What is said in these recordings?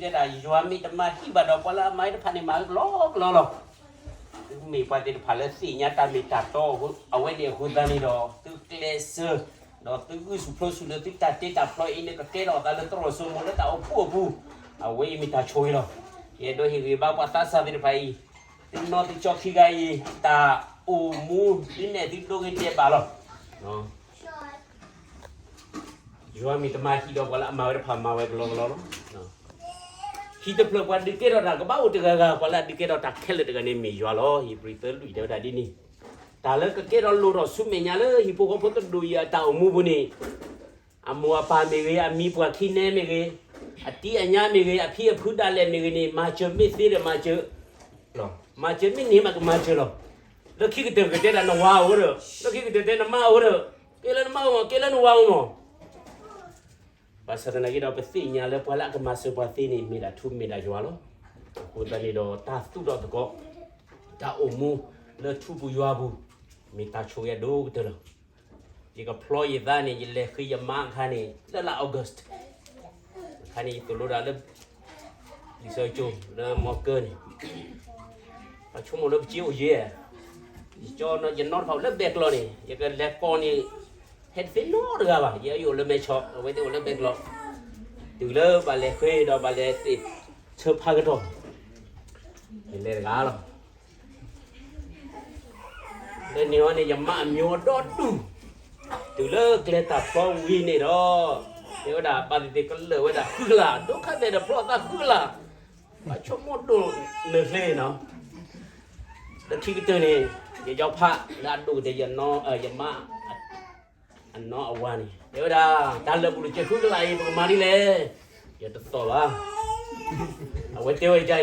တဲဒၣ် ယွၤမ့ၢ်တမၤဟံၣ်ဘၣ်ဒီး ပှၤလၢအမၤဝဲတဖၣ်န့ၣ် မၤဝဲကလီကလီလီၤ. သုမ့ၢ်ပှၤသ့ၣ်တဖၣ်လၢသ့ၣ်ညါတၢ်မ့ၢ်တၢ်တီအဝဲန့ၣ်အဃိသတးန့ၣ်ဒီး သုကျဲးစၢး ဒီးသုဂုာ်ဆူၣ်ဖျိဆူၣ်လၢသုတၢ်တ့တၢ်ဖျီအံၤန့ၣ် ကကဲထီၣ်အသးလၢသရိာ်စိမိၤလၢတၢ်အိၣ်ဖှိၣ်အပူၤ, အဝဲအံၤမ့ၢ်တၢ်ဆိၣ်ဂ့ၤလီၤ. ယအဲၣ်ဒိးဟ့ၣ်ဂံၢ်ဘါပှၤသးစၢ်သ့ၣ်တဖၣ်အံၤ, သုနီၢ်သုကၠီခံဂၤအံၤ တၢ်အိၣ်မူသုနဲၣ်သုဒိဂ့ၤတဲာ်ဘၣ်လီၤ. ယွၤမ့ၢ်တမၤဟံၣ်ဒီး ပှၤလၢအမၤဝဲတဖၣ်မၤဝဲကလီကလီလီၤ. ဟံၣ်တဖျၢၣ်ပှၤဒုးကဲထီၣ်တၢ်ကဘၣ်အိၣ်တဂၤဂၤ, ပှၤလၢအဒုးကဲထီၣ်တၢ်ခဲလၢာ်တဂၤန့ၣ်မ့ၢ်ယွၤလီၤ. ဧ့ၤဘြံၤသၢလွံၢ်တဲဝဲဒၣ်ဒ်န့ၣ်, တၢ်လၢကကဲထီၣ်လိၣ်ထီၣ်ဆူမဲာ်ညါလၢဟံၣ်ဖိဃီဖိတဒူၣ်အံၤအတၢ်အိၣ်မူပူၤန့ၣ်, အမိၢ်အပၢ်မ့ၢ်ဂ့ၤ, အမံၤပှၢ်ခံနဲမ့ၢ်ဂ့ၤ, အတံၤအညါမ့ၢ်ဂ့ၤ, အဖံအဖုဒၣ်လဲာ်မ့ၢ်ဂ့ၤန့ၣ် မၤစၢၤမ့ၢ်သ့ဒီးမၤစၢၤ, မၤစၢၤမ့ၢ်န့ၢ်မးကမၤစၢၤလီၤ. လၢခံကတၢၢ်ကတဲဒၣ်နဝၤအိၣ်ဒီး, လၢခံကတၢၢ်တဲနမါအိၣ်ဒီး, ကဲလၢနမါအိၣ်မး, ကဲလၢနဝၤအိၣ်မး. ဘၣ်ဆၣ်သနာ်က့ဒီး ပသ့ၣ်ညါလၢပှၤလၢအကမၤစၢၤပှၤသ့န့ၣ် မ့ၢ်ဒၣ်ထူမ့ၢ်ဒၣ်ယွၤလီၤ. အဃိသတးန့ၣ်ဒီး တၢ်သူၣ်ထီၣ်သကိး တၢ်အိၣ်မူလၢထူပူၤယွၤပူၤ မ့ၢ်တၢ်ဆိၣ်ဂ့ၤအဒိၣ်ကတၢၢ်လီၤ. ယကဖျီယသးန့ၣ် ယလဲၤဃ့ယမါအခါန့ၣ် လၢလါ August အခါန့ၣ် ယသိၣ်လိဒၣ်လၢ လံာ်စီဆှံကၠိလၢမီကၢန့ၣ်, ပှၤဆိကမိၣ်လၢပစ့အိၣ်ယဲ, ယကၠီ ယနီၢ်တဖၣ်အိၣ်လၢဘဲကျီန့ၣ် ယကလဲၤကိးန့ၣ် ဟဲတသ့နီတဂၤဘၣ်, ယဲအံၤအိၣ်လၢမဲဆီး အဝဲသ့ၣ်အိၣ်လၢဘဲကျီ, တုၤလၢဘၣ်လဲၤဃ့ဒီးဘၣ်လဲၤသ့ၣ်ဆၢဖးကတီၢ်, ယလဲၤတဂၤလီၤ. လၢန့ၣ်အီၤန့ၣ် ယမါအမံၤဒီဒူၣ်, တုၤလၢကျဲတၢ်ဖျီဝံၤန့ၣ်ဒီး, တဲဝဲဒၣ် ဘၣ်သ့ၣ်သ့ၣ်ကလၢာ်ဝဲဒၣ်ဃုကလး, ဒိၣ်ခါသဲးဒီးဖျီသးဃုကလး, ဘၣ်ဆိကမိၣ်ဒိၣ်နၢၤချ့နီၤ. လၢခံကတၢၢ်န့ၣ် ယယီဖးလၢအဒိၣ်ကတၢၢ် ယမါ အနီၢ်အဝၤန့ၣ် တဲဝဲဒၣ်, တၢ်လၢာ်ပူၤတစဲးဃုကလးအံၤ ပကမၤဒ်လဲၣ်. ယတသီၣ်ဘၣ်. အဝဲတဲဝဲဒ်အံၤ,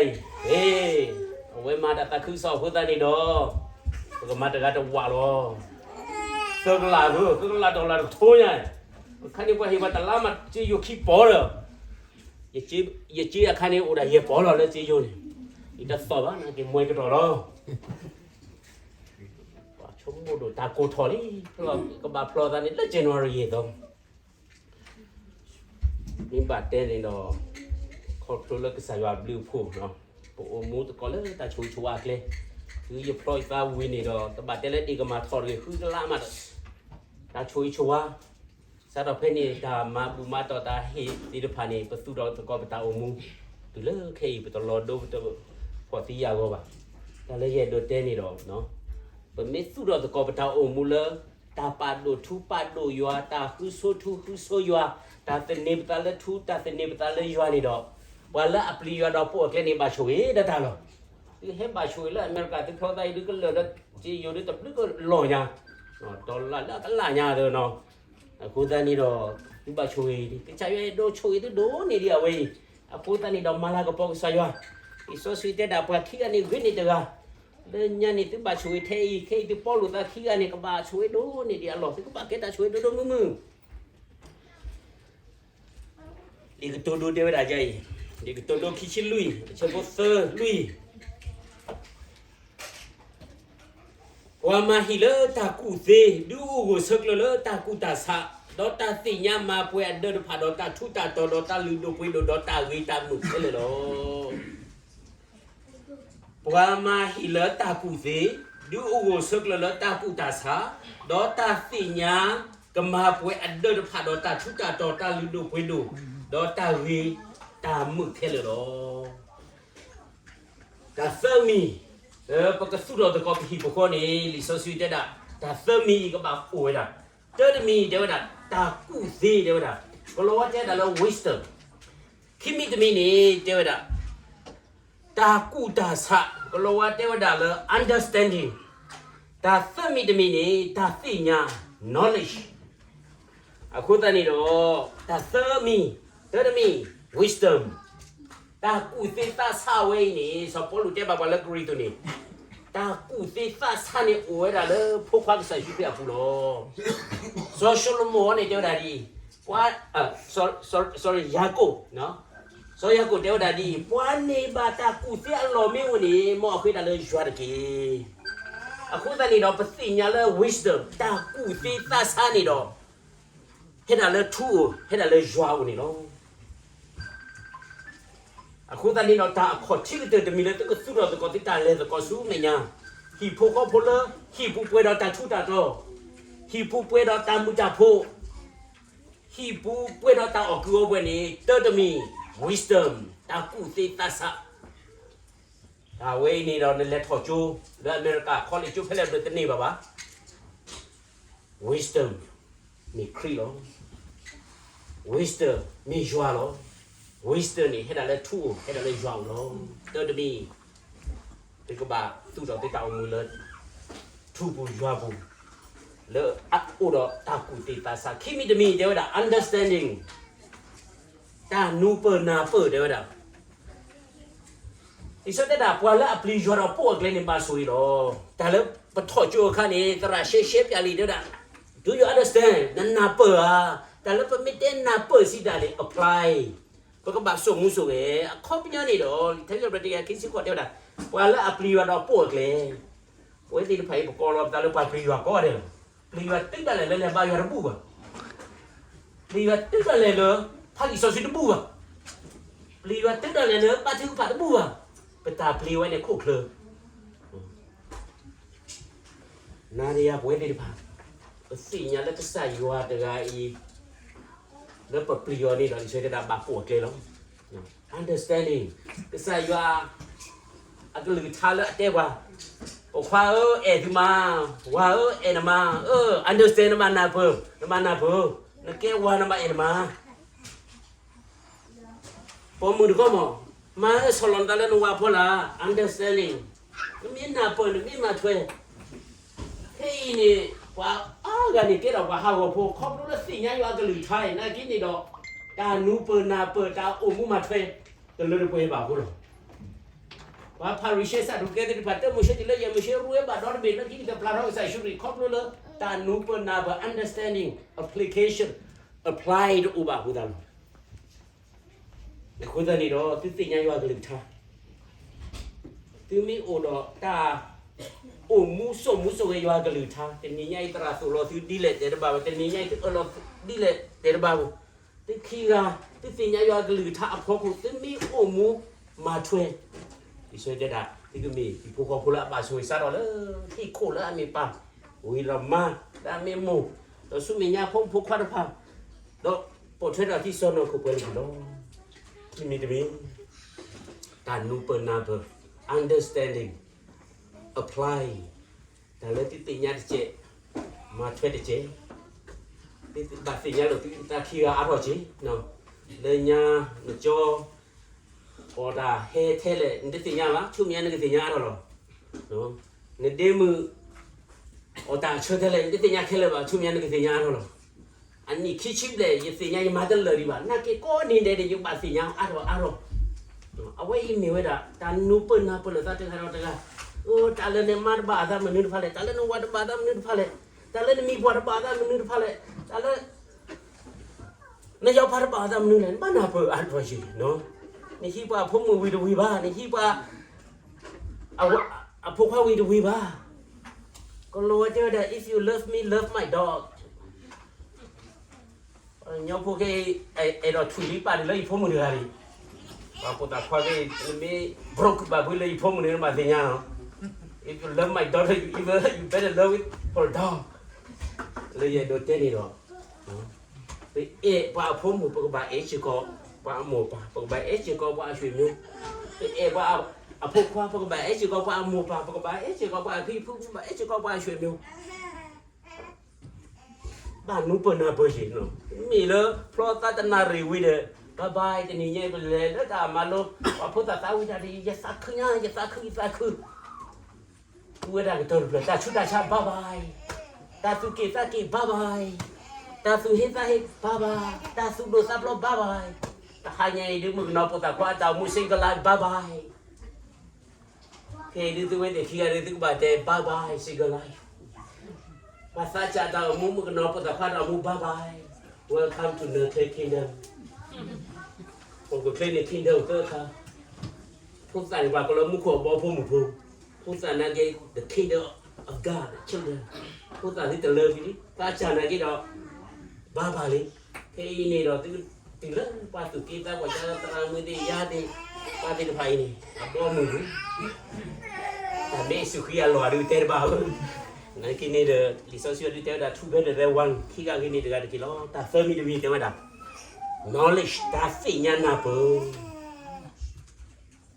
အဝဲမၤတၢ်သးခုကစီၣ်အဃိသတးန့ၣ်ဒီး, ပကမၤတဂၤတဝာ်လီၤ. သၢကလးဧၢ, သၢကလးတကလးတကထိညါ, အခါန့ၣ်ပှၤဟ့ၣ်ပှၤတလါမး စ့ယိၤခံပီၤဒီး, ယစ့အခါန့ၣ်အိၣ်ဒၣ်ယဲၢ်ပီၤလီၤလၢစ့ယိၤန့ၣ်, ယတသီၣ်ဘၣ် နက့ၤမွဲကတီၢ်လီၤ. ပှၤဆိကမိၣ်ဒိၣ်တၢ်ကိၢ်ထီၣ်လံ, ကဘၣ်ဖျီသးန့ၣ်လၢ January ယဲၢ်သီ မ့ၢ်ဘၣ်တဲန့ၣ်ဒီး, ခီဖျိလၢကစၢ်ယွၤအဘျုးအဖှိၣ်, ပအိၣ်မူသကိးလၢတၢ်ဆိၣ်ဂ့ၤဆိၣ်ဝါအကျဲ, တုၤယဖျီယသးဝံၤန့ၣ်ဒီး တဘၣ်တဲလၢဒ့ၣ်ကမၤထီၣ်တဂ့ၤ ဃုကလးမးဒီး, တၢ်ဆိၣ်ဂ့ၤဆိၣ်ဝါ, စးထီၣ်ဖဲန့ၣ် တၢ်မၤဘူၣ်မၤတီၢ်တၢ်ဟ့ၣ်သ့ၣ်တဖၣ်န့ၣ် ပသူၣ်ထီၣ်သကိးပတၢ်အိၣ်မူ, တုၤလၢခဲအံၤ ပတလီၤဒိပတဖှီၣ်သံယာ်ဂီၤဘၣ်. တၢ်လၢယအဲၣ်ဒိးတဲန့ၣ်ဒီး, ပမ့ၢ်သူၣ်ထီၣ်သကိးပတၢ်အိၣ်မူလၢ တၢ်ပာ်ဒိၣ်ထူပာ်ဒိၣ်ယွၤ, တၢ်ဃုဆိထူဃုဆိယွၤ, တၢ်သန့ၤပသးလၢထူ တၢ်သန့ၤပသးလၢယွၤန့ၣ်ဒီး, ပှၤလၢအပျံၤယွၤဒီးပိာ်အကျဲန့ၣ် ဘၣ်ဆိၣ်ဂ့ၤဒၣ်တၢ်လီၤ. သုဟဲဘၣ်ဆိၣ်ဂ့ၤလၢအမဲရကၤ သုဖျီသးအံၤ ဒုးကလၢာ်ဒီး စ့ယိၤဒုးတဘျုးကလီၢ်ညါ, ဒီးလၢအကလးညါသနီၤ. အဃိသတးန့ၣ်ဒီး, သုဘၣ်ဆိၣ်ဂ့ၤ, ကစၢ်ယွၤအဲၣ်ဒိးဆိၣ်ဂ့ၤသုဒိၣ်န့ၢ်ဒံးအဝဲအံၤ, အဃိသတးန့ၣ်ဒီး မၤလၤကပီၤကစၢ်ယွၤ, လံာ်စီဆှံတဲဒၣ်ပှၤခံဂၤန့ၣ်ဂ့ၤန့ၢ်တဂၤ, လၢညါန့ၣ်သုဘၣ်ဆိၣ်ဂ့ၤထဲအံၤ, ခဲအံၤသုပီလိာ်သးခံဂၤန့ၣ် ကဘၣ်ဆိၣ်ဂ့ၤဒိၣ်န့ၢ်ဒံးအလီၢ်, သုကဘၣ်ကဲတၢ်ဆိၣ်ဂ့ၤဒိၣ်ဒိၣ်မုၢ်မုၢ် လံာ်ကတိၤဒိတဲဝဲဒၣ်ဒ်အံၤ, လံာ်ကတိၤဒိခံဆံလွံၢ် အဆၢဖိသၢလွံၢ်, ပှၤမၤဟံၣ်လၢတၢ်ကူၣ်သ့ ဒုးအိၣ်ဂိၢ်ဆၢကျၢၤလၢတၢ်ကူၣ်တၢ်ဆး, ဒီးတၢ်သ့ၣ်ညါမၤပှဲၤအဒၢးတဖၣ်ဒီးတၢ်ထူးတၢ်တီၤဒီးတၢ်လုၢ်ဒိၣ်ပှ့ၤဒိၣ်ဒီးတၢ်ဂ့ၤတၢ်မုာ်ခဲလၢာ်လီၤ. ပှၤမၤဟံၣ်လၢတၢ်ကူၣ်သ့, ဒုးအိၣ်ဂိၢ်ဆၢကျၢၤလၢတၢ်ကူၣ်တၢ်ဆး, ဒီးတၢ်သ့ၣ်ညါကမၤပှဲၤအဒၢးတဖၣ်ဒီးတၢ်ထူးတၢ်တီၤတၢ်လုၢ်ဒိၣ်ပှ့ၤဒိၣ်, ဒီးတၢ်ဂ့ၤတၢ်မုာ်ခဲလၢာ်လီၤ. တၢ်သၢမံၤ, ပကသူၣ်ထီၣ်သကိးပဟံၣ်ပဃီန့ၣ် လံာ်စီဆှံတဲဒၣ်, တၢ်သၢမံၤအံၤကဘၣ်အိၣ်ဝဲဒၣ်, တၢတမံၤတဲဝဲဒၣ် တၢ်ကူၣ်သ့တဲဝဲဒၣ်, ကလီၤဝါတဲဒၣ်လၢ wisdom, ခံမံၤတမံၤန့ၣ် တဲဝဲဒၣ် တၢ်ကူၣ်တၢ်ဆး, ကလီၤဝါတဲဝဲဒၣ်လၢ understanding, တၢ်သၢမံၤတမံၤန့ၣ် တၢ်သ့ၣ်ညါ knowledge. အဃိသတးန့ၣ်ဒီး တၢ်သၢမံၤ, တၢတမံၤ wisdom, တၢ်ကူၣ်သ့သးဆးဝဲအံၤန့ၣ် စီၤပီလူးတဲဘၣ်ပှၤလၢကရံၣ်သူးန့ၣ်, တၢ်ကူၣ်သ့သးဆးန့ၣ်အိၣ်ဝဲဒၣ်လၢဖိခွါကစၢ်ယ့ၣ်ၡူးခရံာ်အပူၤလီၤ. စီၤၡလိၤမိၣ်န့ၣ်တဲဝဲဒၣ်ဒ်အံၤ, ပှၤ, sorry, ယၤကိာ်, စီၤယၤကိာ်တဲဝဲဒၣ်ဒ်အံၤ, ပှၤန့ၢ်ဘၣ်တၢ်ကူၣ်သ့အလီၢ်မ့ၢ်အိၣ်န့ၣ် မ်အဃ့တၢ်လၢယွၤတက့ၢ်. အဃိသတးန့ၣ်ဒီး ပသ့ၣ်ညါလၢ wisdom တၢ်ကူၣ်သ့သးဆးန့ၣ်ဒီး ဟဲဒၣ်လၢထူအိၣ်, ဟဲဒၣ်လၢယွၤအိၣ်န့ၣ်လီၤ. အဃိသတးန့ၣ်ဒီး တၢ်အခီၣ်ထံးကတၢၢ်တမံၤလၢသုကသူၣ်ထီၣ်သကိးသုတၢ်လဲၤသကိးဆူမဲာ်ညါ, ဟံၣ်ဖိဃီဖိလၢ ဟံၣ်ပူၤပှဲၤဒီးတၢ်ထူးတၢ်တီၤ, ဟံၣ်ပူၤပှဲၤဒီးတၢ်မုာ်တၢ်ဖိး, ဟံၣ်ပူၤပှဲၤဒီးတၢ်အီၣ်ကုးအီပှဲၤန့ၣ် တၢ်တမံၤ wisdom တၢ်ကူၣ်သ့သးဆး, တၢ်ဝဲအံၤန့ၣ်ဒီး နလဲၤထီၣ်ကၠိ လၢအမဲရကၤ college ကၠိဖဲလဲၣ်ဒီးတန့ၢ်ဘၣ်ဘၣ်. Wisdom မ့ၢ်ခရံာ်လီၤ. Wisdom မ့ၢ်ယွၤလီၤ. Wisdom န့ၣ် ဟဲဒၣ်လၢထူအိၣ် ဟဲဒၣ်လၢယွၤအိၣ်လီၤ. တၢ်တမံၤ သုကဘၣ်သူၣ်ထီၣ်သုတၢ်အိၣ်မူလၢ ထူပူၤယွၤပူၤ, လၢအအိၣ်ဒီးတၢ်ကူၣ်သ့သးဆး. ခံမံၤတမံၤတဲဝဲဒၣ် understanding တၢ်နူၤပၢၢ်နၢ်ပၢၢ်တဲဝဲဒၣ် လံာ်စီဆှံတဲဒၣ် ပှၤလၢအပျံၤယွၤဒီးပိာ်အကျဲန့ၣ် ဘၣ်ဆိၣ်ဂ့ၤလီၤ. တၢ်လၢပထီၣ်ကၠိအခါန့ၣ် သရၣ်ရှဲရှဲပျးလံာ်တဲဝဲဒၣ် do you understand နနၢ်ပၢၢ်ဧါ. တၢ်လၢပမ့ၢ်တဲနၢ်ပၢၢ်စံးတၢ်န့ၣ် apply ပကဘၣ်စိာ်မူစိာ်ဂဲၤ. အခီပညီန့ၣ်ဒီး လံာ်ထါစံးပတြၢၤတကယၤခံဆံဃိးတဲဝဲဒၣ် ပှၤလၢအပျံၤယွၤဒီးပိာ်အကျဲ, ပဝဲသ့ၣ်တဖၣ်အံၤ ပကိးလီၤပသးလၢပှၤပျံၤယွၤကိးဂၤဒဲးလီၤ. ပျံၤယွၤတုၤဒၣ်လဲာ်လၢလဲၤဘါယွၤတဘူၣ်ဘၣ်. ပျံၤယွၤတုၤဒၣ်လဲာ်လၢ ဖးလံာ်စီဆှံတဘူၣ်ဘၣ်. ပျံၤယွၤတုၤဒၣ်လဲာ်လၢ ဘါထုကဖၣ်တဘူၣ်ဘၣ်. ပတၢ်ပျံၤဝဲန့ၣ်ခိၣ်ချၢ နၤဒီးယၤပဝဲသ့ၣ်တဖၣ် ပသ့ၣ်ညါလၢကစၢ်ယွၤတဂၤအံၤ လၢပပျံၤအီၤန့ၣ်ဒီး လံာ်စီဆှံတဲဒၣ်ဘၣ်ပိာ်အကျဲလီၤ. Understanding ကစၢ်ယွၤ အကလုၢ်ကထါလၢအတဲပှၤ, ပိာ်ခွါဧၢ အဲၣ်သုမါ, ဝၤဧၢ အဲၣ်နမါ, အၢ understand နဘၣ်နၢ်ပၢၢ်, နဘၣ်နၢ်ပၢၢ်, နကဲဝၤနဘၣ်အဲၣ်နမါ ပိာ်မုၣ်တခီမး, မါဧၢ ဆီၣ်လီၤနသးလၢနဝၤဖီလာ်, understanding နမ့ၢ်နၢ်ပၢၢ် နမ့ၢ်မၤထွဲ, ခဲအံၤန့ၣ် ပှၤအါဂၤန့ၣ်ကဲထီၣ်ပှၤဟးဂီၤဖိ ခီဖျိလၢသ့ၣ်ညါယွၤအကလုၢ်ကထါအံၤ နာ်က့န့ၣ်ဒီး တၢ်နူၤပၢၢ်နၢ်ပၢၢ် တၢ်အိၣ်မူမၤထွဲ တလၢတပှဲၤဘၣ်အဃိလီၤ. ပှၤဖၤရံၤၡဲ စးဒူၤကဲသ့ၣ်တဖၣ် တၢမိၤၡ့တုၤလၢယဲၢ်မိၤၡ့ ရူဝဲဘၣ်ဒီတဘ့ၣ် လၢခံကတၢၢ်ပျၢ်ထီၣ်ကစၢ်ယ့ၣ်ၡူးခရံာ် ခီဖျိလၢ တၢ်နူၤပၢၢ်နၢ်ပၢၢ် understanding, application, apply တအိၣ်ဘၣ်အဃိသတးလီၤ. အဃိသတးန့ၣ်ဒီး သုသ့ၣ်ညါယွၤအကလုၢ်ကထါ, သုမ့ၢ်အိၣ်ဒီးတၢ် အိၣ်မူစိာ်မူစိာ်ဂဲၤယွၤအကလုၢ်ကထါ, တနံၤညါအံၤသရၣ်သိၣ်လီၤသုဒ်လဲၣ်တဲတဘၣ်ဘၣ်, တနံၤညါအံၤသုအၢၣ်လီၤဒ်လဲၣ်တဲတဘၣ်ဘၣ်, သုခံဂၤ သုသ့ၣ်ညါယွၤအကလုၢ်ကထါအဖီခိၣ် သုမ့ၢ်အိၣ်မူမၤထွဲ, လံာ်စီဆှံတဲဒၣ် သုကမ့ၢ်ဟံၣ်ဖိဃီဖိလၢအဘၣ်ဆိၣ်ဂ့ၤစးထီၣ်လၢ ဟံၣ်ခိၣ်လၢအမ့ၢ်ပၢ်, ဝံၤလီၤမါ, လၢအမ့ၢ်မိၢ်, ဒီးဆူမဲာ်ညါဖိမုၣ်ဖိခွါတဖၣ်, ဒီးပိာ်ထွဲထီၣ်ထံစီၢ်နီၤခိၣ်ပှဲၤလၢပူၤလီၤ. ခံမံၤတမံၤ တၢ်နူၤပၢၢ်နၢ်ပၢၢ် understanding, apply တၢ်လၢသုသ့ၣ်ညါတကဲး, မၤထွဲတကဲး, သုဘၣ်သ့ၣ်ညါလိာ်သုသးခံဂၤအါထီၣ်က့ၤ, လၢညါနကၠီ အီၣ်တၢ်ဟဲထဲလဲၣ် နတသ့ၣ်ညါဘၣ်, ဆူမဲာ်ညါနကသ့ၣ်ညါအါထီၣ်လီၤ. နဒ့မုၣ် အီၣ်တၢ်ဆၢထဲလဲၣ် နတသ့ၣ်ညါခဲလၢာ်ဘၣ်, ဆူမဲာ်ညါနကသ့ၣ်ညါအါထီၣ်လီၤ. အနံၣ်ခံဆံဘျဲၣ် ယသ့ၣ်ညါယမၤတလၢာ်ဒံးဘၣ်, နာ်က့ကိးနံၤဒဲးန့ၣ် ယဘၣ်သ့ၣ်ညါအါထီၣ်အါထီၣ်. အဝဲအံၤမ့ၢ်ဝဲဒၣ် တၢ်နူၤပၢၢ်နၢ်ပၢၢ်လိာ်သးတဂၤဒီးတဂၤ, တၢ်လၢနမါတဘၣ်အသးမနုၤတဖၣ်လဲၣ်, တၢ်လၢနဝၤတဘၣ်အသးမနုၤတဖၣ်လဲၣ်, တၢ်လၢနမံၤပှၢ်တဘၣ်အသးမနုၤတဖၣ်လဲၣ်, တၢ်လၢ နယီၤဖးတဘၣ်အသးမနုၤလဲၣ်, နဘၣ်နၢ်ပၢၢ်အါထီၣ်ယံၤ, နဟံးပှၤအဖိမုၣ်ဝံၤတဝံၤဘၣ်, နဟံးပှၤ အဖိခွါဝံၤတဝံၤဘၣ်. ကလီၤဝဲတဲဝဲဒၣ် if you love me, love my dog. ညီဖိက့ အဲၣ်ဒိးထွံၣ်လံပာ်ဒံးလၢယဖိမုၣ်တဂၤဒံး, ပှၤဖိသၣ်ခွါက့ နမ့ၢ် broke ဘၣ်ဖုလၢယဖိမုၣ်န့ၣ် နဘၣ်သ့ၣ်ညါနီၤ, if you love my daughter, you even, you better love it for a dog. လၢယအဲၣ်ဒိးတဲန့ၣ်ဒီး ပအဲၣ်ပှၤအဖိမုၣ် ပကဘၣ်အဲၣ်စ့ၢ်ကီးပှၤအမိၢ်ပၢ်, ပကဘၣ်အဲၣ်စ့ၢ်ကီးပှၤအဆွေမျိုး, ပအဲၣ်ပှၤအဖိခွါ ပကဘၣ်အဲၣ်စ့ၢ်ကီးပှၤအမိၢ်ပၢ်, ပကဘၣ်အဲၣ်စ့ၢ်ကီးပှၤအဖံဖု, ပကဘၣ်အဲၣ်စ့ၢ်ကီးပှၤအဆွေမျိုး. ဘၣ်နူၤပၢၢ်နၢ်ပၢၢ်ယံၤနီၤ, မ့ၢ်လၢဖျီသးတနၣ်ရံၣ်ဝံၤဒီး bye bye တနံၤညါအံၤ ပလဲၤလၢတၢ်မၤလိ, ပှၤဖိသၣ်သးဝံၣ်တၢ်ဒ်အံၤ ယသးခုညါ ယသးခု ယသးခု ထူဝဲဒၣ်ကတၢၢ်တဖျၢၣ်, တၢ်ဆူးတၢ်ဆါ bye bye, တၢ်သူၣ်က့ၣ်သးက့ၣ် bye bye, တၢ်သူၣ်ဟ့သးဟ့ bye bye, တၢ်သူၣ်ဒိၣ်သးဖျိး bye bye. တဟါညါအံၤဒုး မုၣ်ကနီၤဖိသၣ်ခွါအတၢ်အိၣ်မူ single life bye bye. ခဲအံၤဒုး သုဝဲသ့ၣ်ခံဂၤဒုး သုကဘၣ်တဲ bye bye single life. ပှၤသးစၢ်တၢ်အိၣ်မူ မုၣ်ကနီၤဖိသၣ်ခွါတၢ်အိၣ်မူ bye bye, welcome to another kingdom. ပကချ့န့ၣ် kingdom သၢခါ, ဖိသၣ်န့ၣ် ပှၤကိးလၢမူခိၣ်အဘီဖိမုၣ်ဖိ, ဖိသၣ်နာ်က့ the kingdom of God, the children. ဖိသၣ်သုတလၢသုလံ, သးစၢ်နာ်က့ဒီး bye bye လံ. ခဲအံၤန့ၣ်ဒီး သုတုၤလၢပှၤသူၣ်က့သးပှၢ် ကသရၣ်မုၣ်သ့ၣ်ယါသ့ၣ် ပှၤသ့ၣ်တဖၣ်အံၤန့ၣ် အဘီအမုၢ် တၢ်မ့ၢ်ယ့ၣ်ၡူးခရံာ်အလီၢ်ဒုးတဲတဘၣ်ဧၢ, နာ်က့န့ၣ်ဒီး လံာ်စီဆှံဒုးတဲဝဲဒၣ် two better than one, ခံဂၤဂ့ၤန့ၢ်တဂၤတက့ၢ်လီၤ. တၢ်သၢမံၤတမံၤတဲဝဲဒၣ် knowledge တၢ်သ့ၣ်ညါနၢ်ပၢၢ်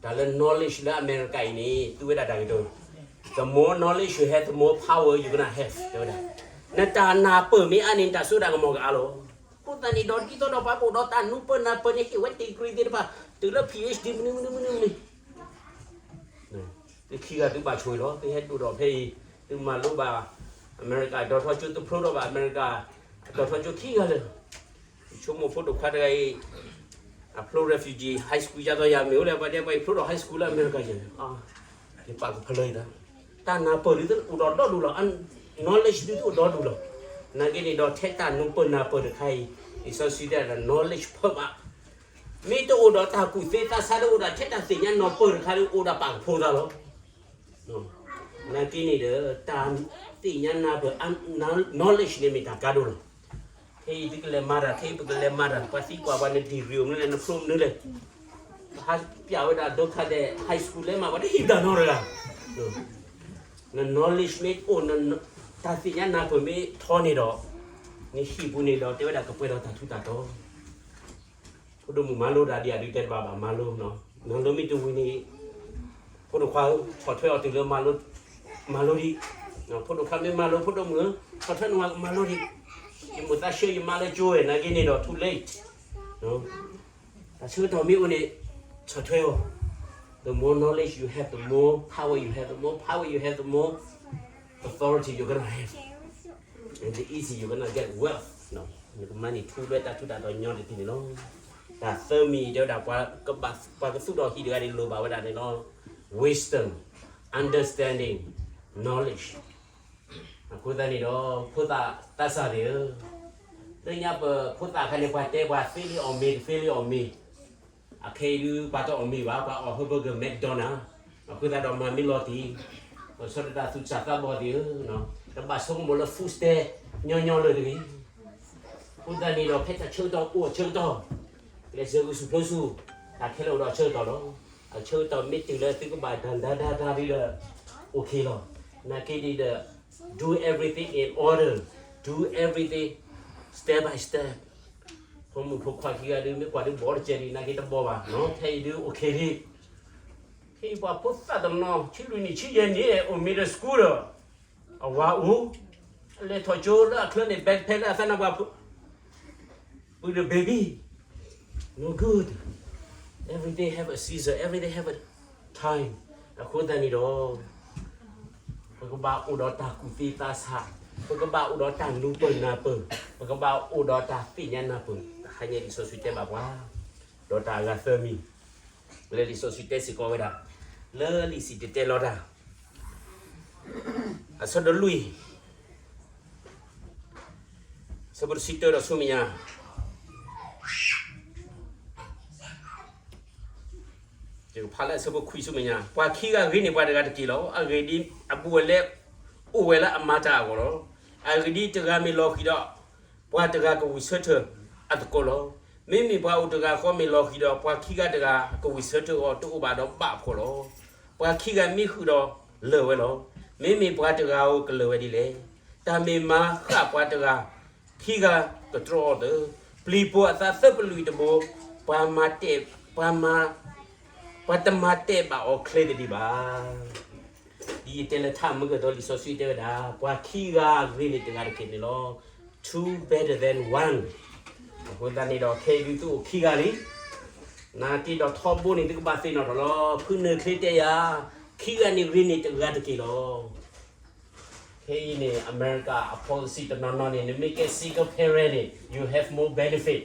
တၢ်လၢ knowledge လၢအမဲရကၤအံၤန့ၣ် သူဝဲဒၣ်တၢ်ဂ့ၤတအိၣ်, the more knowledge you have, the more power you gonna have တဲဝဲဒၣ်, နတၢ်နၢ်ပၢၢ်မ့ၢ်အါန့ၣ် နတၢ်စိတၢ်ကမီၤကအါလီၤ. အဃိသတးန့ၣ်ဒီး ဒ်သိးဒီးပှၤကအိၣ်ဒီးတၢ်နူပၢၢ်နၢ်ပၢၢ်န့ၣ် ဟ့ၣ်ဝဲ degree သ့ၣ်တဖၣ် တုၤလၢ PhD မနုၤမနုၤမနုၤမနုၤ သုခံဂၤသုဘၣ်ဆိၣ်ဂ့ၤလီၤ. သုဟဲဒိၣ်ထီၣ်ဖဲအံၤ သုမၤလိဘၣ်အမဲရကၤဒီးထီကၠိ, သုဖျိထီၣ်ဘၣ်အမဲရကၤ ဒီးထီကၠိခံဂၤလၢာ်, ယဆိကမိၣ်ဖိဒိၣ်ခွါတဂၤအံၤ အဖျိ refugee high school ယၤသီယၤမ့ၢ်အိၣ်လၢပှၤဒဲးပှၤအံၤ ဖျိထီၣ် high school လၢအမဲရကၤယၤ, ယပာ်ကဖၢလၢယသး, တၢ်နၢ်ပၢၢ်ဒုးအိၣ်ဒီးဒီဒူၣ်လီၤ. knowledge ဒုးအိၣ်ဒီဒူၣ်လီၤ. နာ်က့န့ၣ်ဒီး ထဲတၢ်နူပၢၢ်နၢ်ပၢၢ်တခါအံၤ လံာ်စီဆှံတဲဒၣ် knowledge ဖၢဘၣ် မ့ၢ်တအိၣ်ဒီးတၢ်ကူၣ်သ့သးဆါ တအိၣ်ဒီးထဲတၢ်သ့ၣ်ညါနၢ်ပၢၢ်တခါဒီး အိၣ်ဒီးပာ်ကဖိသးလီၤ. နာ်က့န့ၣ်ဒီး တၢ်သ့ၣ်ညါနၢ်ပၢၢ် knowledge န့ၣ်မ့ၢ်တၢ်ကါဒိၣ်လီၤ. ခဲအံၤသုကလဲၤမၤတၢ် ခဲအံၤပကလဲၤမၤတၢ် ပှၤသံကွၢ်ပှၤ န degree အိၣ်မနုၤလဲၣ် နဖျိမနုၤလဲၣ်, ပဟးပျးဝဲဒၣ်ဒိခါဒဲး high school လဲၤမၤ ပှၤတဟံးတၢ်နီတဂၤ, န knowledge မ့ၢ်အိၣ် တၢ်သ့ၣ်ညါနၢ်ပၢၢ်မ့ၢ်ထီန့ၣ်ဒီး နဟံၣ်ပူၤန့ၣ်ဒီး တဲဝဲဒၣ်ကပှဲၤဒီးတၢ်ထူးတၢ်တီၤ ဖိဒိၣ်မုၣ်မၤလိတၢ်ဒ်အံၤဒုးတဲတဘၣ်ဘၣ် မၤလိ, မၤလိမ့ၢ်တဝံၤန့ၣ် ဖိဒိၣ်ခွါဧၢ ဆီၣ်ထွဲအီၤတုၤလၢ မၤလိဒံး, ဖိဒိၣ်ခွါမ့ၢ်မၤလိ ဖိဒိၣ်မုၣ်ဧၢ ဆီၣ်ထွဲနဝၤကမၤလိဒံး, ယမိၢ်သးဆှၢယမါလၢကၠိဝဲ နာ်က့န့ၣ်ဒီး too late, တၢ်ဆၢကတီၢ်မ့ၢ်အိၣ်န့ၣ် ဆီၣ်ထွဲအီၤ, the more knowledge you have, the more power you have, the more power you have, the more authority you're gonna have, and the easy you're gonna get wealth, နကမၤန့ၢ်ထူလွဲတၢ်ထူးတၢ်တီၤညီတထံၣ်န့ၣ်လီၤ. တၢ်သၢမံၤတဲဝဲဒၣ် ပှၤကသူၣ်ထီၣ်ဟံၣ်တဂၤန့ၣ် လိၣ်ဘၣ်ဝဲဒၣ်န့ၣ်လီၤ, wisdom, understanding, knowledge. အဃိသတးန့ၣ်ဒီး ဖိသၣ်သးစၢ်သ့ၣ်ဧၢ, လၢညါပဖိသၣ်အခါန့ၣ် ပှၤတဲပှၤသ့လံအီၣ်မ့ၤ တသ့လံအီၣ်မ့ၤ, အခဲအံၤဒုး ပှၤတအီၣ်မ့ၤဘၣ် ပှၤအီၣ် hamburger McDonald, အဃိသတးဒီးမၤမ့ၢ်လီၤတံၢ်, ပှၤဆီတဒၣ်သူၣ်စၢ်သးဘီၣ်သ့ၣ်ဧၢ, တဘၣ်ဆိကမိၣ်လၢ food stamp ညီညီလၢၤတဂ့ၤ. အဃိသတးန့ၣ်ဒီး ဖဲတၢ်ဆၢကတီၢ်အိၣ်အဆၢကတီၢ်, ကျဲးစၢးဂုာ်ဆူၣ်ပျိဆူၣ်, တၢ်ခဲလၢာ်အိၣ်ဒီးအဆၢကတီၢ်လီၤ. အဆၢကတီၢ်မ့ၢ်တုၤလၢသုကဘၣ်ဒၣ်ဒၣ်ဒၣ်ဒၣ်ဒ်ဒီး okay လီၤ. နာ်က့ဒ်ဒီး do everything in order, do everything step by step. ဖိမုၣ်ဖိခွါခံဂၤဒုး မ့ၢ်ကွၢ်ဒုးဘီတကဲးဒံး နာ်က့တဘီဘၣ်နီၤ, ခဲအံၤဒုး okay လံ. ခဲအံၤပှၤဖိသၣ်တနီၤ ဆံလွံၢ်နံၣ်ဆံယဲၢ်နံၣ် အိၣ် middle school ဒီး အဝၤအိၣ်, အလဲၤထီၣ်ကၠိလၢအချၢန့ၣ် backpack လၢအသးနါပှၢ် ပှၤဒီး baby, no good, everything have a season, everything have a time. အဃိသတးန့ၣ်ဒီး ပကဘၣ်အိၣ်ဒီးတၢ်ကူၣ်သ့သးဆး, ပကဘၣ်အိၣ်ဒီးတၢ်နူပၢၢ်နၢ်ပၢၢ်, ပကဘၣ်အိၣ်ဒီးတၢ်သ့ၣ်ညါနၢ်ပၢၢ်, တဟါညါလံာ်စီဆှံတဲဘၣ်ပှၤ, ဒီးတၢ်အဂၤသၢမံၤ လၢလံာ်စီဆှံတဲစ့ၢ်ကီးဝဲဒၣ်, လၢလံာ်စံၣ်တဲၤတဲလီၤတၢ် အဆၢဒိၣ်လွံၢ်, ဆၢဖိတဆံတၢဒီးဆူမဲာ်ညါ, ယကဖးလၢအဆၢဖိခွံဆူမဲာ်ညါ, ပှၤခံဂၤဂ့ၤန့ၢ်ပှၤတဂၤတက့ၢ်လီၤ. အဂ့ၢ်ဒ်အံၤ, အဘူးအလဲအိၣ်ဝဲလၢအမၤတၢ်အဂီၢ်လီၤ. အဂ့ၢ်ဒ်အံၤ, တဂၤမ့ၢ်လီၤဃံၤဒီး ပှၤတဂၤကဝံၣ်ဆၢထၢၣ်အသကိးလီၤ. မ့မ့ၢ်ပှၤအိၣ်တဂၤဃီမ့ၢ်လီၤဃံၤဒီး ပှၤခံဂၤတဂၤကဝံၣ်ဆၢထၢၣ်အီၤတအိၣ်ဘၣ်ဒီးဘၣ်အဖှီၣ်လီၤ. ပှၤခံဂၤမ့ၢ်ဃုာ်ဒီးလၢာ်ဝဲလီၤ. မ့မ့ၢ်ပှၤတဂၤဧိၤကလၢာ်ဝဲဒ်လဲၣ်. တၢ်မ့ၢ်မၤဃၣ်ပှၤတဂၤ ခံဂၤကတြီအီၤသၢ, ပျံၤပိာ်အသးသၢပလွံၢ်တဘိ, ပှၤမၤတဲာ်, ပှၤမၤ, ပှၤတမၤတဲာ်ဘၣ်အီၤချ့သဒံးဘၣ်. ဒ်ယတဲလၢထါမုၢ်ကတီၢ် လံာ်စီဆှံတဲဝဲဒၣ်, ပှၤခံဂၤဂ့ၤန့ၢ်တဂၤတက့ၢ်န့ၣ်လီၤ. Two better than one. အဃိသတးန့ၣ်ဒီး ခဲအံၤဒုးသုအိၣ်ခံဂၤလံ. နာ်က့ဒီးထီဘိန့ၣ် သုကဘၣ်သ့ၣ်နီၣ်ထီၣ်လီၤ. ဖုနၢၤချ့တဲယၤ, ခံဂၤန့ၣ်ဂ့ၤန့ၢ်တဂၤတက့ၢ်လီၤ. ခဲအံၤန့ၣ် အမဲရကၤအ policy တနီၤနီၤန့ၣ် နမ့ၢ်ကဲ single parent န့ၣ် you have more benefit.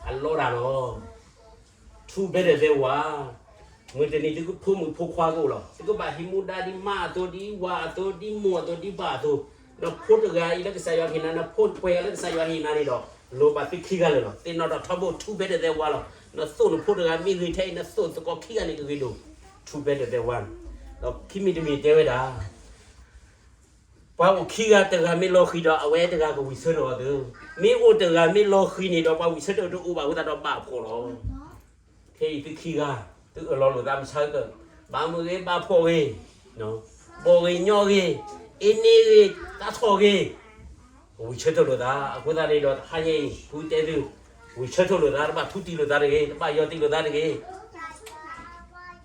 အလီတၢ်လီၤ. Two better than one. မုၢ်တနံၤသုကဖိမုၣ်ဖိခွါကအိၣ်လီၤ. သုကဘၣ်ဟံးမူဒါဒ်မါအသိး ဒ်ဝၤအသိး ဒ်မိၢ်အသိး ဒ်ပၢ်အသိး. နဖိတဂၤအံၤလၢကစၢ်ယွၤဟ့ၣ်နၤ, နဖိပှဲၤဂၤလၢကစၢ်ယွၤဟ့ၣ်နၤန့ၣ်ဒီး လိၣ်ဘၣ်သုခံဂၤလၢာ်လီၤ. သ့ၣ်နီၣ်ထီၣ်ထီဘိ two better than one လီၤ. နသိၣ်နဖိတဂၤမ့ၢ်ဂ့ၤထဲအံၤ နသိၣ်သကိးခံဂၤန့ၣ်ကဂ့ၤဒိၣ်. Two better than one. ဒီးခံမံၤတမံၤတဲဝဲဒၣ် ပှၤအိၣ်ခံဂၤတဂၤမ့ၢ်လီၤဃံၤဒီး အဝဲတဂၤကဝံၣ်ဆၢထၢၣ်အီၤသၢ. မ့ၢ်အိၣ်တဂၤမ့ၢ်လီၤဃံၤန့ၣ်ဒီး ပှၤဝံၣ်ဆၢထၢၣ်တအိၣ်ဘၣ်အဃိသတးဒီးဘၣ်အဖှီၣ်လီၤ. ခဲအံၤသုခံဂၤ အၢၣ်လီၤလိာ်သးမဆါကၢၢ်, ဘၣ်မုာ်ဂ့ၤ ဘၣ်ဖှီၣ်ဂ့ၤ, ဘီၣ်ဂ့ၤညီဂ့ၤ, အ့န့ဂ့ၤ သးထီၣ်ဂ့ၤ, ဝံၤဆၢထၢၣ်လိာ်သး. အဃိသတးန့ၣ်ဒီး တဟါညါအံၤ ဖုတဲသု, ဝံၤဆၢထၢၣ်လိာ်သး, တဘၣ်ထူတံၢ်လိာ်သးတဂ့ၤ, တဘၣ်ယီၤတံၢ်လိာ်သးတဂ့ၤ.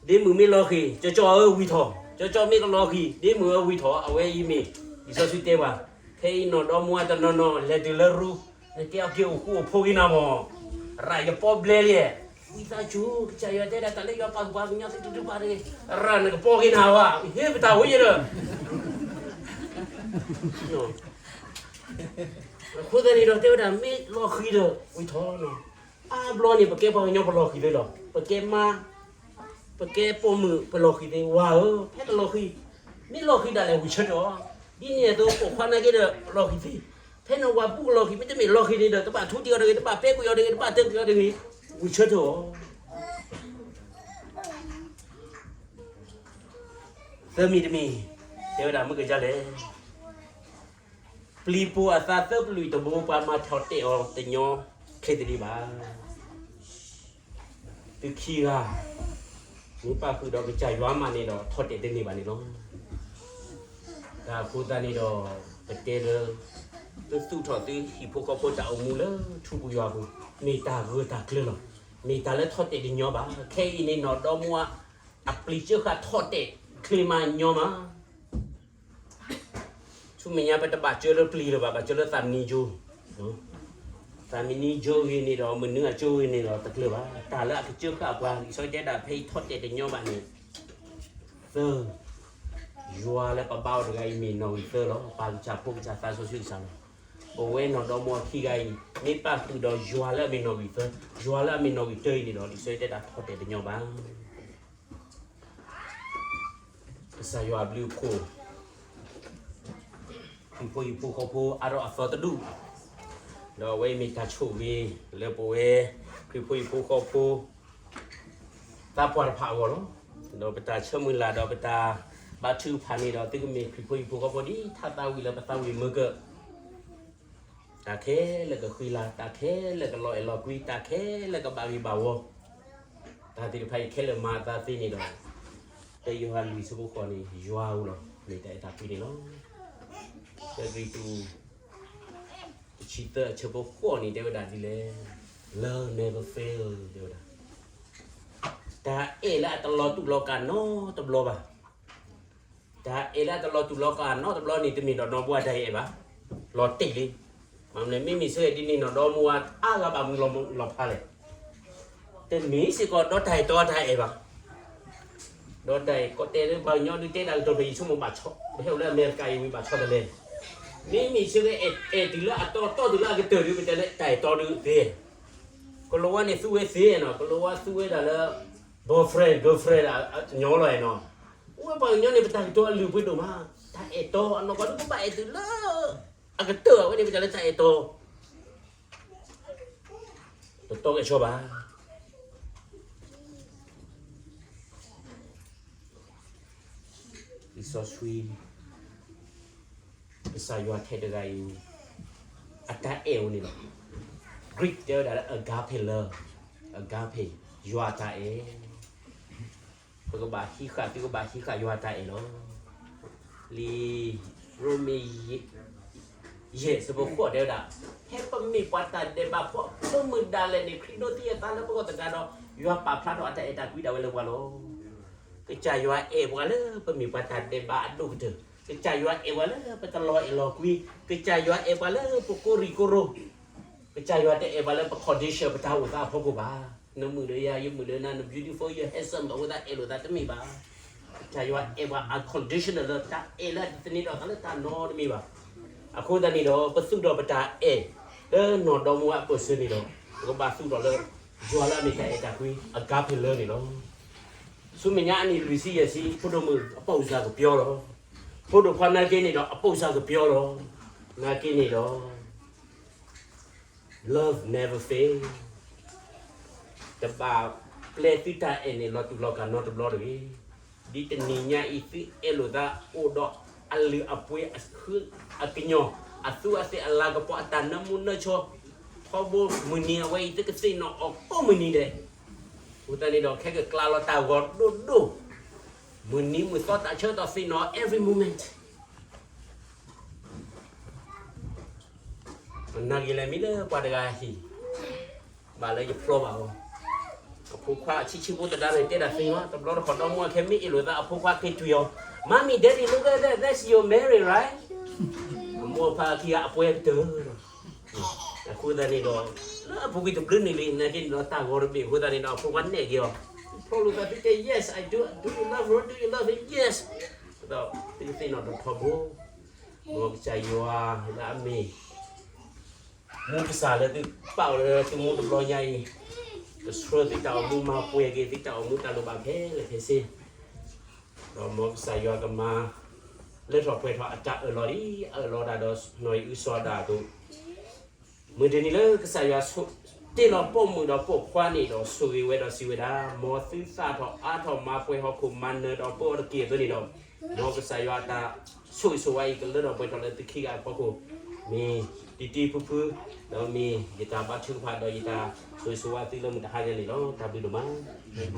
ဒ့မုၣ်မ့ၢ်လီၤဃံၤ ကၠီကၠီဧၢဝံၤထီၣ်, ကၠီကၠီမ့ၢ်ကလီၤဃံၤ ဒ့မုၣ်ဧၢဝံၤထီၣ်. အဝဲအံၤမ့ၢ် လံာ်စီဆှံတဲပှၤ, ဖဲအံၤနီၢ်ဒီမါတနီၤနီၤ လဲၤတုၤလၢရူ, နကဲအီၤက့ၤအိၣ်ဃူအိၣ်ဖိးဂ့ၤနၤမၢ်. ရၤယပီဘျဲလံ, ဝံသးစူၤ ကစၢ်ယွၤတဲဒၣ်တၢ်လၢယွၤပာ်သူၣ်ပာ်သးကညီၤသုတဒုးပာ်တဂ့ၤ, ရၤနကပီဂ့ၤနၤဘၣ်, ဟ့ၣ်ပတၢ်အိၣ်ယဲလၢ အဃိသတးန့ၣ်ဒီးတဲဝဲဒၣ် မ့ၢ်လီၤဃံၤဒီးဝံၤထီၣ်နီၤ. အါဘျီန့ၣ် ပကဲပှၤကညီပလီၤဃံၤသ့လီၤ. ပကဲမါ, ပကဲပိာ်မုၣ်ပလီၤဃံၤသ့, ဝၤဧၢ, ဖဲကလီၤဃံၤ, မ့ၢ်လီၤဃံၤဒၣ်လဲာ် ဝံၤဆၢထၢၣ်အီၤ. ဒ်န့ၣ်အသိး ပိာ်ခွါနာ်က့ဒီး လီၤဃံၤသ့, ဖဲန့ၣ်ဝၤဘူၣ်ကလီၤဃံၤ မ့တမ့ၢ်လီၤဃံၤန့ၣ်ဒီး တဘၣ်ထူတံၢ်အီၤတဂ့ၤ, တဘၣ်ပဲကွံာ်အီၤတဂ့ၤ, တဘၣ်တဲကွံာ်အီၤတဂ့ၤ, ဝံၤဆၢထၢၣ်အီၤ သၢမံၤတမံၤ, တဲဝဲဒၣ်မုၢ်ကယါလဲၣ်, ပျံၤပိၤအသးသၢပလွံၢ်တဘိ ပှၤမၤထီၣ်တဲာ်အီၤတညီချ့တဒံးဘၣ်. သုခံဂၤ မ့ၢ်ပာ်ဃုာ်ဒီးကစၢ်ယွၤမးန့ၣ်ဒီး ထီၣ်တဲာ်တန့ၢ်ဘၣ်န့ၣ်လီၤ. တၢ်အဃိသတးန့ၣ်ဒီး ပတဲလၢ သုသူၣ်ထီၣ်သုဟံၣ်ဖိဃီဖိတၢ်အိၣ်မူလၢထူပူၤယွၤပူၤ, မ့ၢ်တၢ်ဂၢၢ်တၢ်ကျၢၤလီၤ. မ့ၢ်တၢ်လၢထီၣ်တဲာ်တညီဘၣ်. ခဲအံၤန့ၣ် နီၢ်ဒီမါ အပျံၤစၢဃာ်ထီၣ်တဲာ်ချ့မးညီမး ဆူမဲာ်ညါပတဘၣ်စၢလၢပျံၤလၢၤဘၣ်, ဘၣ်စၢလၢသးမံယိၤ, သးမံယိၤဂ့ၤန့ၣ်ဒီး မနုၤအကၠိဂ့ၤန့ၣ်ဒီးတကျၢၤဘၣ်. တၢ်လၢအကစၢဃာ်ပှၤ လံာ်စီဆှံတဲဒၣ်ဖဲအံၤထီၣ်တဲာ်တညီဘၣ်န့ၣ်, သၢ, ယွၤလၢပဘါအီၤတဂၤအံၤမ့ၢ်နီၣ်ဂံၢ်သၢလီၤ. ပၢ်ကစၢ်ဖိကစၢ်သးစီဆှံကစၢ်လီၤ. ပဝဲနီၢ်ဒီမါခံဂၤအံၤ မ့ၢ်ပာ်ဃုာ်ဒီးယွၤလၢအမ့ၢ်နီၣ်ဂံၢ်သၢ, ယွၤလၢအမ့ၢ်နီၣ်ဂံၢ်တၢအံၤန့ၣ်ဒီး လံာ်စီဆှံတဲဒၣ်ထီၣ်တဲာ်တညီဘၣ်. ကစၢ်ယွၤအဘျုးအဖှိၣ်, ဟံၣ်ဖိဟံၣ်ဖိဃီဖိအါထီၣ်အသီတဒူၣ်, ဒီးအဝဲအံၤမ့ၢ်တၢ်ဆိၣ်ဂ့ၤလၢပဝဲ ခရံာ်ဖိဟံၣ်ဖိဃီဖိ သးပှၢ်တဖၣ်အဂီၢ်လီၤ. ဒီးပတၢ်ဆၢမုၢ်လၢ်ဒီးပတၢ်ဘါထုကဖၣ်န့ၣ်ဒီး သုကမ့ၢ်ခရံာ်ဖိဟံၣ်ဖိဃီဖိဒ်ထါသးဝံၣ်လၢပသးဝံၣ်မုာ်ကၢၢ် တၢ်ခဲလၢာ်ကဃံလၤ, တၢ်ခဲလၢာ်ကလီၤအဲၣ်လီၤကွံ, တၢ်ခဲလၢာ်ကဘၣ်ဂ့ၤဘၣ်ဝီ, တၢ်သ့ၣ်တဖၣ်အံၤခဲလၢာ်မၤအသးသ့န့ၣ်ဒီး, တၢယိၤဟၣ်လွံၢ်ဆၢဖိဃိးန့ၣ် ယွၤဧၢလီၤ, မ့ၢ်တၢ်အဲၣ်တၢ်ကွံန့ၣ်လီၤ. တၢကရံၣ်သူး တဆံသၢအဆၢဖိဃိးန့ၣ် တဲဝဲဒၣ်ဒ်လဲၣ်, Love never fail တဲဝဲဒၣ်, တၢ်အဲၣ်လၢအတလီၤတူာ်လီၤကာ်နီတဘျီဘၣ်. တၢ်အဲၣ်လၢအတလီၤတူာ်လီၤကာ်နီတဘျီန့ၣ် တမ့ၢ်ဒီးနီၢ်ဘှါတၢ်အဲၣ်ဘၣ်, လီၤတံၢ်လံ. မ့မ့ၢ်ဆၢဒ်န့ၣ်နီၢ်ဒီမါအါဂၤဘၣ်မုာ်လီၤဖးလဲၣ်, တမ့ၢ်စ့ၢ်ကီးဒီးတၢ်အဲၣ်တီတၢ်အဲၣ်ဘၣ်. ဒီးတၢ်အဲၣ်ကီတဲလၢပှၤကညီဒုးတဲတၢ်ကတိၤဖဲယဆိကမိၣ်ဘၣ်ဆီ, ပဟဲအိၣ်လၢအမဲရကၤအံၤဝံၤဘၣ်ဆီတလဲ, မ့မ့ၢ်ဆၢကအဲၣ်တုၤလၢအတီတီတုၤလၢအကတၢၢ်ဒီး ပတဲလၢတၢ်အဲၣ်တီဒုးသ့ ကလီၤဝါန့ၣ်သူဝဲသ့နီၤ, ကလီၤဝါသူဝဲဒၣ်လၢ boyfriend girlfriend ညီလီၤနီၤ. အိၣ်ဝဲပှၤကညီန့ၣ် ပတၢ်ကတိၤအလုၢ်အပှ့ၤဒိၣ်မး, တၢ်အဲၣ်တီအနီၢ်ကီၢ်ဒုး ပဘၣ်အဲၣ်တုၤလၢ အကတၢၢ်အဝဲန့ၣ် ပတဲလၢတၢ်အဲၣ်တီ တတီကဲၣ်ဆိဘၣ်. လံာ်စီဆှံ ကစၢ်ယွၤထဲတဂၤအံၤ အတၢ်အဲၣ်ဝဲန့ၣ်လီၤ. Greek တဲဝဲဒၣ်လၢ agape love, agape ယွၤအတၢ်အဲၣ်. ပကဘၣ်ဟံးဃာ် သုကဘၣ်ဟံးဃာ်ယွၤအတၢ်အဲၣ်လီၤ. လံာ်ရိမ့ၤ ယဲၢ်ဆၢဖိဃိးတဲဝဲဒၣ်, ဖဲပမ့ၢ်ပှၤတၢ်ဒဲးဘးဖိအဖိမုၣ်ဒၣ်လဲာ်န့ၣ် ခရံာ်ဒိးသံအသးလၢပဂီၢ်သတးဒီး ယွၤပာ်ဖျါထီၣ်အတၢ်အဲၣ်တၢ်ကွံဒၣ်ဝဲလၢပှၤလီၤ. ကစၢ်ယွၤအဲၣ်ပှၤလၢပမ့ၢ်ပှၤတၢ်ဒဲးဘးအဒိၣ်ကတၢၢ်, ကစၢ်ယွၤအဲၣ်ပှၤလၢပတလီၤအဲၣ်လီၤကွံ, ကစၢ်ယွၤအဲၣ်ပှၤလၢပကိရံၣ်ကိရိ, ကစၢ်ယွၤတအဲၣ်ပှၤလၢပ condition ပတၢ်အိၣ်သးအဖီခိၣ်ဘၣ်. နမုာ်ဒီးယၤ ယမုာ်ဒီးနၤ, န beautiful, ယ handsome အဃိသတးအဲၣ်လိာ်သးတမ့ၢ်ဘၣ်. ကစၢ်ယွၤအဲၣ်ပှၤ unconditional လၢတၢ်အဲၣ်လၢအတသန့ၤထီၣ်အသးလၢတၢ်နီတမံၤဘၣ်. အဃိသတးန့ၣ်ဒီး ပသူၣ်ထီၣ်ပတၢ်အဲၣ်လၢနီၢ်ဒီမါအပၢၢ်စၢၤန့ၣ်ဒီး ပကဘၣ်သူၣ်ထီၣ်လၢ ယွၤလၢအမ့ၢ်တၢ်အဲၣ်တၢ်ကွံ agape love န့ၣ်လီၤ. ဆူမဲာ်ညါအနံၣ်လွံၢ်ဆံယဲၢ်ဆံ ဖိဒိၣ်မုၣ်အပိာ်စၢ်ကပျီလီၤ. ဖိဒိၣ်ခွါနာ်က့န့ၣ်ဒီးအပိာ်စၢ်ကပျီလီၤ. နာ်က့န့ၣ်ဒီး Love never fail. တဘၣ်ပျဲသုတၢ်အဲၣ်န့ၣ် လီၤတူာ်လီၤကာ်နီတဘျီတဂ့ၤ. ဒ်တနံၤညါအံၤ သုအဲၣ်လိာ်သးအိၣ်ဒီးအလုၢ်အပှ့ၤအဃုအကညီၢ် အသူးအသ့ၣ်အလၤကပီၤ အတၢ်နၢမူနၢဆှီ ထီဘိမုၢ်နံၤအဝဲအံၤ သုကသ့ၣ်နီၣ်အီၤကိးမုၢ်နံၤဒဲး အဃိသတးန့ၣ်ဒီး ခဲကကျါလီၤတၢ်ဂီၤဒိၣ်ဒိၣ်, မုၢ်နံၤမုၢ်သီတၢ်ဆၢကတီၢ်သ့ၣ်နီၣ် every moment. မနၤဂ့ၤလဲၣ် မ့ၢ်လၢပှၤတဂၤဟံၣ် ဘၣ်လၢယဖျီဘၣ်အီၤ, အဖိခွါအဆံးဆံးဖိသဒါန့ၣ် တဲဒၣ်သ့လီၤ. တဘျီတခီၣ်ဒီမါအခဲမ့ၢ်အ့ၣ်လိာ်သး အဖိခွါက့ၤတွံၢ်အီၤ, Mommy, Daddy, look at that, that's your Mary, right? အမိၢ်အဖါခံဂၤအပှဲၤကတၢၢ်လီၤ. အဃိသတးန့ၣ်ဒီး လၢအပူၤကွံာ်တဘျုးနံၣ်လံ နာ်က့န့ၣ်ဒီး တၢ်ဂီၤတဘ့ၣ်အဃိသတးန့ၣ်ဒီး အဖိခွါနဲၣ်က့ၤအီၤ, ဖျီလိာ်သးသုတဲ yes, I do, do you love her, do you love him, yes. ဒီးသုကသ့ၣ်နီၣ်တထီဘိ, မ်ကစၢ်ယွၤလၢအမ့ၢ် မူကစၢ်လၢသုပာ်အီၤလၢသုမိၢ်တဘျီညါအံၤ, ကဆှၢသုတၢ်အိၣ်မူ မၤပှဲၤက့ၤသုတၢ်အိၣ်မူတၢ်လိၣ်ဘၣ်ခဲလၢာ်ခဲဆ့, ဒီးမ်ကစၢ်ယွၤကမၤ လၢထီၣ်ပှဲၤထီၣ်အတၢ်အၢၣ်လီၤဒ်အအၢၣ်လီၤဒၣ်ဒီး နီၢ်အံၣ်အုစီၤဒၣ်အသိး, မုၢ်တနံၤလၢကစၢ်ယွၤတ့လီၤပိာ်မုၣ်ဒီးပိာ်ခွါန့ၣ်ဒီး ဆိၣ်ဂ့ၤဝဲဒီးစံးဝဲဒၣ်, မ်သုသၣ်ထီၣ်အါထီၣ် မၤပှဲၤဟီၣ်ခိၣ် မၤနၢၤဒီးပၢအီၤတက့ၢ်အသိးန့ၣ်ဒီး, မ်ကစၢ်ယွၤအတၢ်ဆိၣ်ဂ့ၤဆိၣ်ဝါအံၤ ကလၢထီၣ်ပှဲၤထီၣ်လၢသုခံဂၤအဖီခိၣ်, မ့ၢ်တံၢ်တံၢ်ဖုဖု, ဒီးမ့ၢ်ယတၢ်ဘါထုကဖၣ်ဒီးယတၢ်ဆိၣ်ဂ့ၤဆိၣ်ဝါသုလၢမုၢ်တဟါညါန့ၣ်လီၤ. တၢ်ဘျုးဒိၣ်မး.